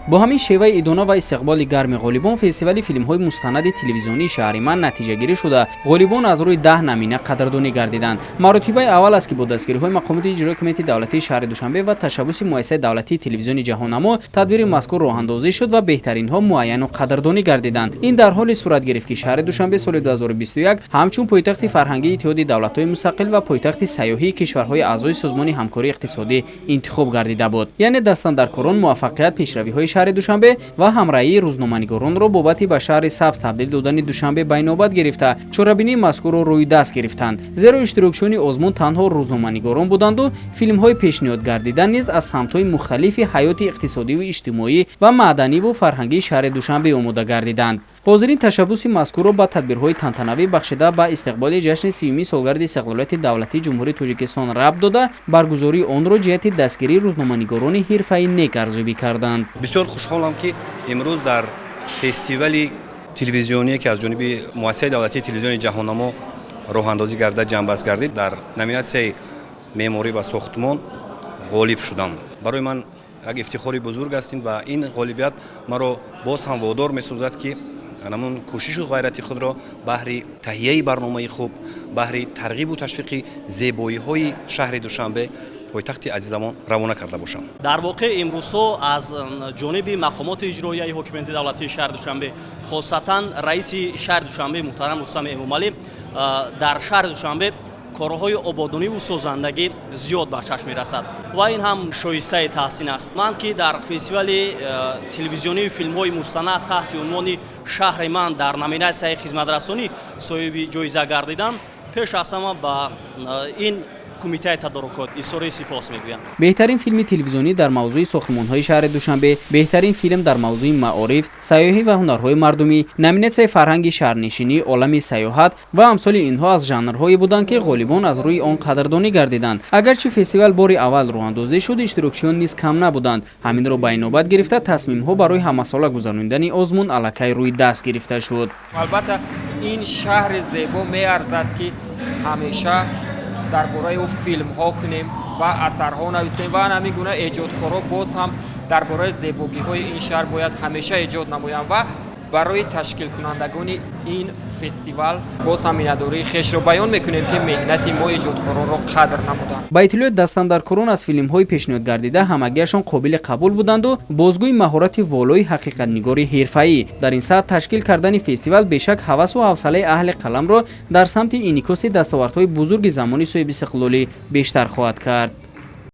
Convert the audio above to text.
Бо ҳамин шеваи идона ва истиқболи гарми ғолибон фестивали филмҳои мустанади телевизионии шаҳри ман натиҷагирӣ шуда, ғолибон аз рӯи 10 номина қадрдонӣ гардиданд. Маротибаи аввал аст, ки бо дастгириҳои мақомоти иҷроии ҳокимияти давлатии шаҳри Душанбе ва ташаббуси муассисаи давлатии телевизиони ҷаҳоннамо тадбири мазкур роҳандозӣ шуд ва беҳтаринҳо муайяну қадрдонӣ гардиданд. Ин дар ҳоле сурат гирифт, ки шаҳри Душанбе соли 2021 ҳамчун пойтахти фарҳангии Иттиҳоди давлатҳои мустақил ва пойтахти сайёҳии кишварҳои аъзои Созмони ҳамкории иқтисодӣ интихоб гардида буд. Яъне дастандаркорон муваффақият, пешравиҳои шаҳри Душанбе ва ҳамраҳии рӯзноманигоронро бобати ба шаҳри сабз табдил додани Душанбе ба инобат гирифта, чорабинии мазкурро рӯи даст гирифтанд. Зеро иштирокчиёни озмун танҳо рӯзноманигорон буданду филмҳои пешниҳод гардида низ аз самтҳои мухталифи ҳаёти иқтисодиву иҷтимоӣ ва маъданиву фарҳангии шаҳри Душанбе омода гардиданд. Ҳозирин ташаббуси мазкурро ба тадбирҳои тантанавӣ бахшида ба истиқболи ҷашни 30-юми солгарди истиқлолияти давлатии Ҷумҳурии Тоҷикистон рабт дода, баргузории онро ҷиҳати дастгирии рӯзноманигорони ҳирфаи нек арзёбӣ карданд. Бисёр хушҳолам, ки имрӯз дар фестивали телевизионие, ки аз ҷониби муассисаи давлатии телевизиони ҷаҳоннамо роҳандозӣ гарда, ҷамъбаст гардид, дар номинатсияи меъморӣ ва сохтмон ғолиб шудам. Барои ман як ифтихори бузург аст ва ин ғолибият маро боз ҳам водор месозад, ки ҳамон кӯшишу ғайрати худро баҳри таҳияи барномаи хуб, баҳри тарғибу ташвиқи зебоиҳои шаҳри Душанбе, пойтахти азизамон, равона карда бошам. Дар воқеъ, имрӯзҳо аз ҷониби мақомоти иҷроияи ҳокимияти давлатии шаҳри Душанбе, хосатан раиси шаҳри Душанбе муҳтарам Рустам Эмомалӣ, дар шаҳри Душанбе корҳои ободониву созандагӣ зиёд ба чашм мерасад ва ин ҳам шоистаи таҳсин аст. Ман ки дар фестивали телевизионии филмҳои мустанад таҳти унвони «Шаҳри ман» дар номинатсияи хизматрасонӣ соҳиби ҷоиза гардидам, пеш аз ҳама ба ин кумитаи тадорукот изҳори сипос мегӯям. Беҳтарин филми телевизионӣ дар мавзӯи сохтмонҳои шаҳри Душанбе, беҳтарин филм дар мавзӯи маориф, сайёҳӣ ва ҳунарҳои мардумӣ, номинатсияи фарҳанги шаҳрнишинӣ, олами сайёҳат ва амсоли инҳо аз жанрҳое буданд, ки ғолибон аз рӯи он қадрдонӣ гардиданд. Агарчи фестивал бори аввал роҳандозӣ шуд, иштирокчиён низ кам набуданд. Ҳаминро ба инобат гирифта, тасмимҳо барои ҳамасола гузаронидани озмун аллакай рӯи даст гирифта шуд. Албатта, ин шаҳри зебо меарзад, ки ҳамеша дар бораи ӯ филмҳо кунем ва асарҳо нависем ва ҳамин гуна эҷодкорҳо боз ҳам дар бораи зебогиҳои ин шаҳр бояд ҳамеша эҷод намоянд ва барои ташкилкунандагони ин фестивал боз ҳам миннатдории хешро баён мекунем, ки меҳнати мо эҷодкоронро қадр намуданд. Ба иттилои дастандаркорон, аз филмҳои пешниҳодгардида ҳамагиашон қобили қабул буданду бозгӯи маҳорати волои ҳақиқатнигори ҳирфаӣ. Дар ин сатҳ ташкил кардани фестивал бешак ҳавасу ҳавсалаи аҳли қаламро дар самти инъикоси дастовардҳои бузурги замони соҳибистиқлолӣ бештар хоҳад кард.